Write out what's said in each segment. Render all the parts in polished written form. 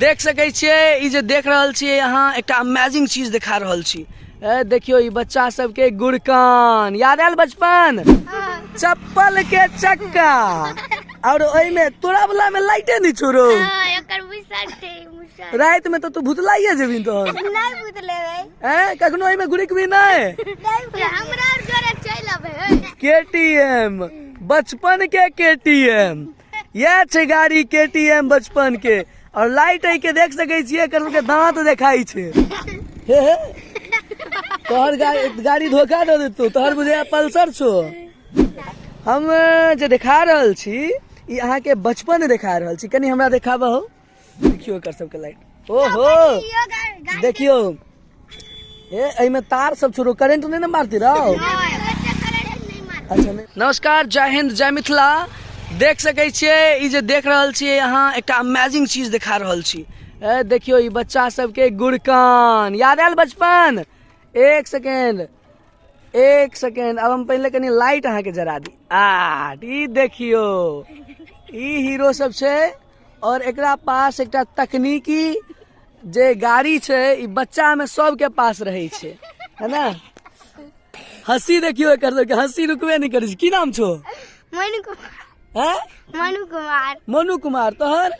देख सकै छियै ई जे देख रहल छियै अहाँ एकटा अमेजिंग चीज देखा रहल छी। ए देखियौ ई बच्चा सबके गुड़कान याद आयल बचपन, चप्पल के चक्का और ओहिमे तोरा वाला में लाइटे नहीं छोड़ो। रात में तो तू भुतलाइए जेबी तोहन। नहीं भुतलेबै। हैं कखनो एहिमे गुड़कबी नहीं? हमरा और जोरे चलि अबै है। केटीएम बचपन के केटीएम इएह छै गाड़ी केटीएम बचपन के। और लाइट एहि के देख सकै छियै, एकर सबके दांत देखाइ छै। हे हे तोहर गाड़ी धोखा दऽ देतौ, तोहर बुझाइया पल्सर छौ। हम जे देखा रहल छी ई अहाँके बचपन देखा रहल छी, कनि हमरा देखाबहो। देखियौ एकर सबके लाइट, ओहो देखियौ ए एहिमे तार सब छोड़ो, करेंट नहीं ना मारती रहो। अच्छा नमस्कार, जय हिंद जय मिथिला। देख सकै छियै ई जे देख रहल छियै अहाँ एकटा अमेजिंग चीज देखा रहल छी। ए देखियौ ई बच्चा सबके गुड़कान याद आयल बचपन। एक सेकेंड एक सेकेंड, अब हम पहिले कनि लाइट अहाँके जरा दी। आ ई देखियौ ई हीरो सब छै और एकरा पास एकटा तकनीकी जे गाड़ी छै ई बच्चा में सबके पास रहै छै, है ना। हंसी देखियो एकर सबके, हंसी रुकबे नहीं करै छै। की नाम छौ? मनु कुमार। हैं? मनु कुमार। मनु कुमार। तोहर?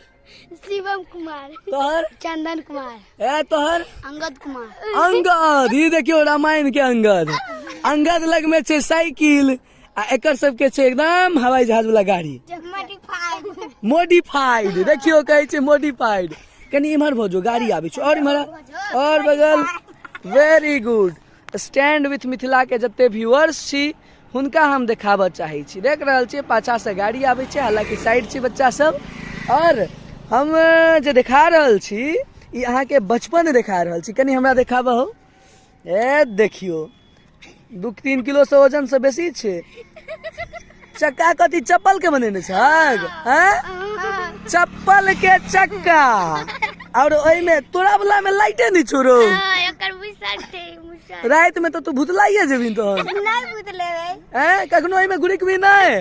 शिवम कुमार। तोहर? चंदन कुमार। ए तोहर? अंगद कुमार। अंगद, ई देखियो रामायण के अंगद। अंगद लग में छै साइकिल आ एकर सबके छै एकदम हवाई जहाज वाला गाड़ी। मोडिफाइड। मोडिफाइड, देखियो कहै छै मोडिफाइड। कनि इम्हर भऽ जो, गाड़ी आबै छै। और इम्हर और बगल। Very good. Stand with Mithila के जते व्यूअर्स छी हुनका हम देखाबऽ चाहै छी। देख रहल छियै पाछा से गाड़ी आबै छै, हालांकि साइड छै बच्चा सब। और हम जे देखा रहल छी ई अहाँके बचपन देखा रहल छी, कनि हमरा देखाबहो। ए देखियो 2-3 किलो से वजन से बेसी छै। चक्का कथी चप्पल के बनेने छहक? हैं? चप्पल के चक्का और ओहिमे तोरा वाला में लाइटे नहीं छोड़ो। रात में तो तू भुतलाइए जेबी तोहन। नहीं भुतलेबै। हैं कखनो एहिमे गुड़कबी नहीं?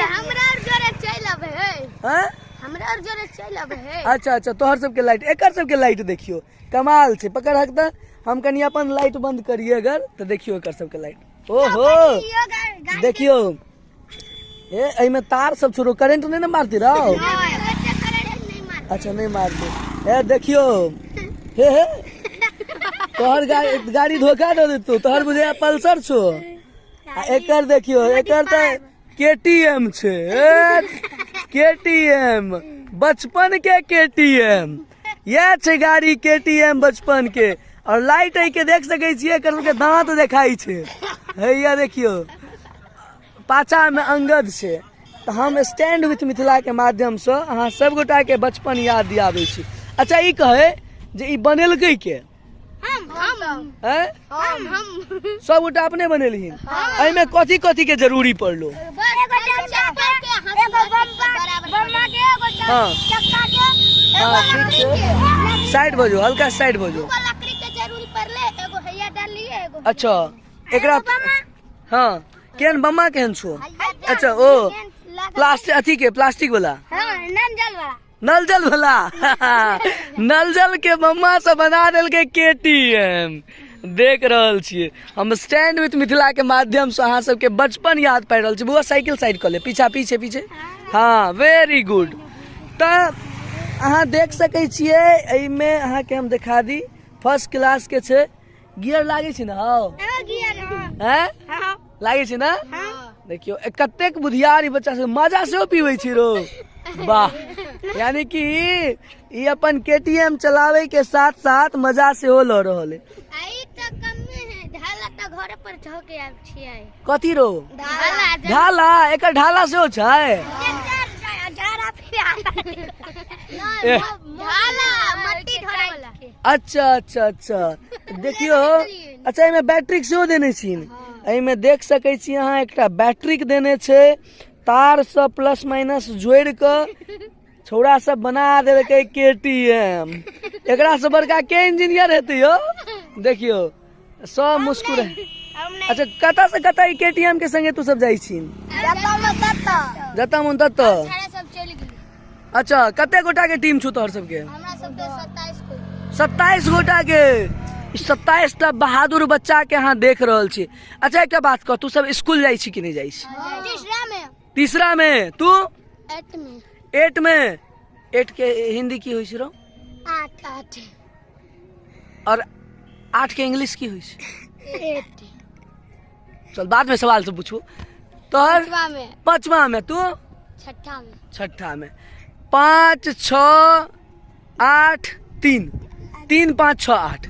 हमरा और जोरे चलि अबै है। हैं? हमरा और जोरे चलि अबै है। अच्छा अच्छा, तोहर सबके लाइट, एकर सबके लाइट देखियो कमाल छै। पकड़ हक त हम कनि अपन लाइट बंद करिए अगर, त देखियो एकर सबके लाइट। ओहो देखियो ए एहिमे तार सब छोड़ो, करेंट नहीं ना मारती रहो। अच्छा नहीं मारती। ए देखियो हे हे तोहर गाड़ी धोखा दऽ देतौ, तोहर बुझाइया पल्सर छौ। आ एकर देखियो एकर तऽ केटीएम छै। केटीएम बचपन के केटीएम इएह छै गाड़ी केटीएम बचपन के। और लाइट एहि के देख सकै छियै, एकर सबके दांत देखाइ छै। हैया देखियो पाछा में अंगद छै। तऽ हम स्टैंड विथ मिथिला के माध्यम से अहाँ सब गोटा के बचपन याद दियाबै छी। अच्छा ई कहै जे ई बनेलकै के? हैं? सब गोटा अपने बनेलहिन? एहिमे कथी कथी के जरूरी पड़लो? हाँ। हाँ, ठीक छै। साइड भऽ जो, हल्का साइड भऽ जो। अच्छा एकरा हाँ केहन बम्मा केहन छौ? अच्छा ओ प्लास्टिक अथी के प्लास्टिक वाला? नल जल वाला। नल जल के बम्मा से बना देलकै केटीएम। देख रहल छियै हम स्टैंड विथ मिथिला के माध्यम से अहाँ सबके बचपन याद पारि रहल छी। बौआ साइकिल साइड कऽ ले, पीछा पीछे पीछे। हाँ वेरी गुड। तऽ अहाँ देख सकै छियै एहिमे अहाँके हम देखा दी फर्स्ट क्लास के छै। गियर लागै छै ने? हौ हैं लागै छै ने? देखियौ कतेक बुधियार ई बच्चा सब मजा सेहो पीबै छै रो। वाह, यानी कि ई अपन केटीएम चलावे के साथ साथ मजा सेहो लऽ रहल है। कथी रो? ढाला। एकर ढाला सेहो छै? अच्छा अच्छा अच्छा, देखियो। अच्छा एहिमे बैटरी सेहो देने छिन। एहिमे देख सकै छी अहाँ एकटा बैटरी देने छै, तार सब प्लस माइनस जोड़ि कऽ छौड़ा सब बना देलकै केटीएम। एकरा से बड़का के इंजीनियर हेतै यौ? देखियो सब मुस्कुरा। अच्छा कतऽ से कतऽ ई केटीएम के संगे तू सब जाइ छी? जतऽ मन ततऽ। अच्छा, कते गोटा के टीम छौ तोहर सबके? हमरा सबके 27 गो। 27 गोटा के। 27 टा बहादुर बच्चा के अहाँ देख रहल छी। अच्छा, एकटा बात कह, तू सब स्कूल जाइ छी कि नहि जाइ छी? तीसरा में। तीसरा में। तू? 8 में। 8 में। 8 के हिंदी की होइ छै रो? 8 8। और 8 के इंग्लिश की होइ छै? 8। चल, बाद में सवाल से पूछू। तोहर? पांचवा में। पांचवा में। तू? छठा में। छठा में। 5 6 8 3 3 5 6 8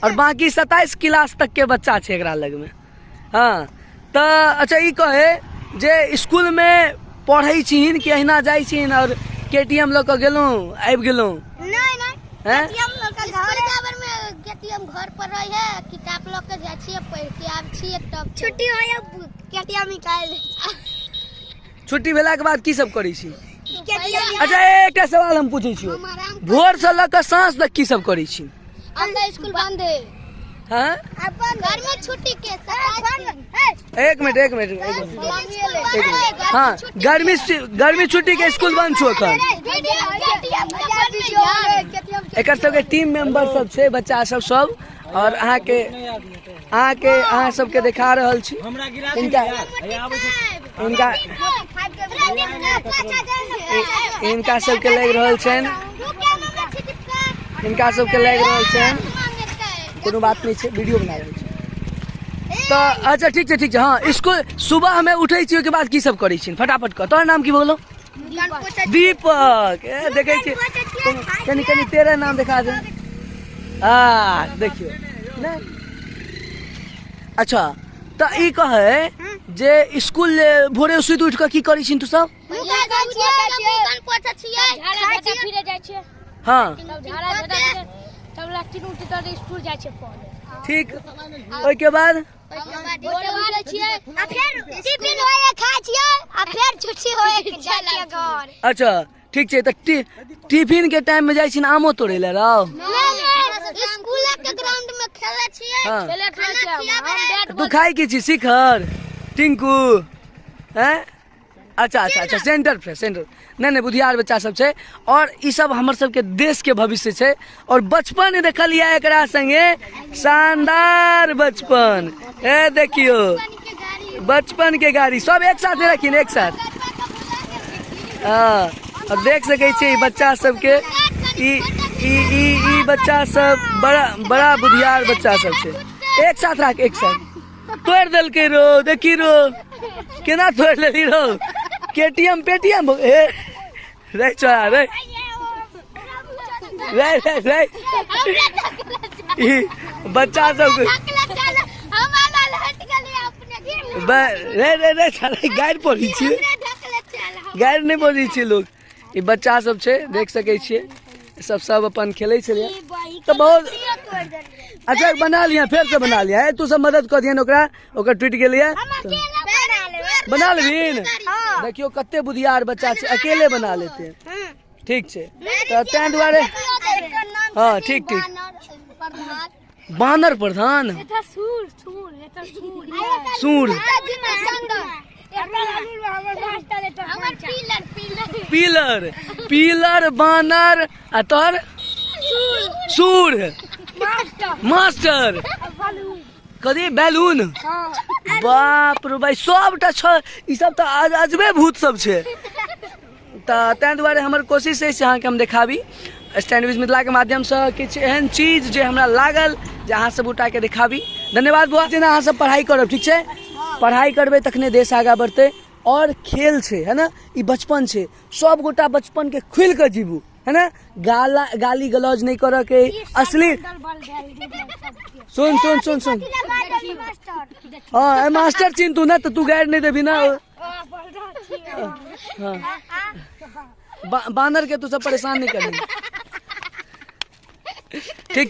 और बाकी 27 क्लास तक के बच्चा छै एकरा लग में। हाँ, तऽ अच्छा ई कहे जे स्कूल में पढ़ै छिहीन कि अहिना जाइ छिहीन और केटीएम लऽ कऽ गेलहुँ आबि गेलहुँ? नहीं नहीं। हैं? केटीएम लऽ कऽ स्कूल जाबर में केटीएम घर पर रहे है, किताब लऽ के जाइ छियै, पढ़ के आबै छियै, तब छुट्टी होय केटीएम निकालि लै छियै। छुट्टी भेलाके बाद की सब करै छी? केटीएम। अच्छा, एकटा सवाल हम पूछै छियौ, हम आराम। भोर से लऽ कऽ साँझ तक की सब करै छी? अब तो स्कूल बंद है। हाँ, घर में छुट्टी के 27। एक मिनट, एक मिनट, एक मिनट। हाँ, गर्मी गर्मी छुट्टी के स्कूल बंद छौ एखन। एकर सबके टीम मेंबर सब छै, बच्चा सब सब, और अहाँके अहाँके अहाँ सबके देखा रहल छी। इनका इनका इनका सबके लागि रहल छनि, इनका सबके लागि रहल छनि। कोनो बात नहि छै, वीडियो बना रहल छी तऽ। अच्छा, ठीक छै, ठीक छै। हाँ, स्कूल सुबह में उठै छी, ओहिके बाद की सब करै छी? फटाफट कह। तोहर नाम की बोलो? दीपक। ए, देखै छी, कनि कनि तेरा नाम देखा दे। आ देखियौ नहि। अच्छा, तऽ ई कहै जे स्कूल भोरे सुति उठि कऽ की करै छी तू सब? हाँ, ठीक। ओहिके बाद? अच्छा, ठीक छै। तऽ टिफिन के टाइम में जाइ छी ने आमो तोड़ै लए रौ? स्कूल के ग्राउंड में खेले छियै। हाँ। खाना खियाबै है। तू खाइ की छी? शिखर, टिंकू हैं? अच्छा अच्छा अच्छा, सेंटर फ्रेश, सेंटर। नहि नहि, बुधियार बच्चा सब छै और ई सब हमर सबके देश के भविष्य छै। और बचपन देखलियै एकरा संगे, शानदार बचपन। ए देखियो, बचपन के गाड़ी सब एक साथ रखिन, एक साथ। हाँ, और देख सकै छियै ई बच्चा सबके, ई ई ई ई बच्चा सब बड़ा बड़ा बुधियार बच्चा सब छै। एक साथ राख, एक साथ। तोड़ि देलकै रो, देखी रो, केना तोड़ि लेली रो। KTM Paytm. ए रे चोरा, रे रे रे रे, ई बच्चा सब रे रे रे, साले गारि पढ़ै छियै, गारि नहि बजै छियै लोक। ई बच्चा सब छै, देख सकै छियै, सब सब अपन खेलै छलै तऽ बहुत अच्छा। बना लिया, फेर से बना लिया। ए, तू सब मदद कऽ दिहन ओकरा, ओकर टूटि गेलैया। बना लेबही? देखियौ कते बुधियार बच्चा छै, अकेले बना लेते। ठीक छै, तऽ ताहि दुआरे। हाँ, ठीक ठीक। बानर प्रधान, सूर, पिलर, पिलर, बानर आ तोहर सूर, मास्टर, कथी बैलून। बाप रे भाई, सबटा छ ई सब तऽ अजबे भूत सब छै। तऽ ताहि दुआरे हमर कोशिश अछि अहाँके हम देखाबी स्टैंड विज मिथिलाके माध्यमसँ किछु एहन चीज जे हमरा लागल जे अहाँ सब गोटाके देखाबी। धन्यवाद बौआ। जेना अहाँ सब पढ़ाइ करब, ठीक छै? पढ़ाइ करबै तखने देश आगाँ बढ़तै। और खेल छै, है ने? ई बचपन छै, सब गोटा बचपन के खुलि कऽ जीबू, है ने? गाला गाली गलौज नहि करऽ के, असली। सुन सुन सुन सुन। हाँ, ए मास्टर चिन्ह तू ने तऽ तू गारि नहि देबी ना? हाँ, बानर के तू सब परेशान नहीं करी, ठीक छै?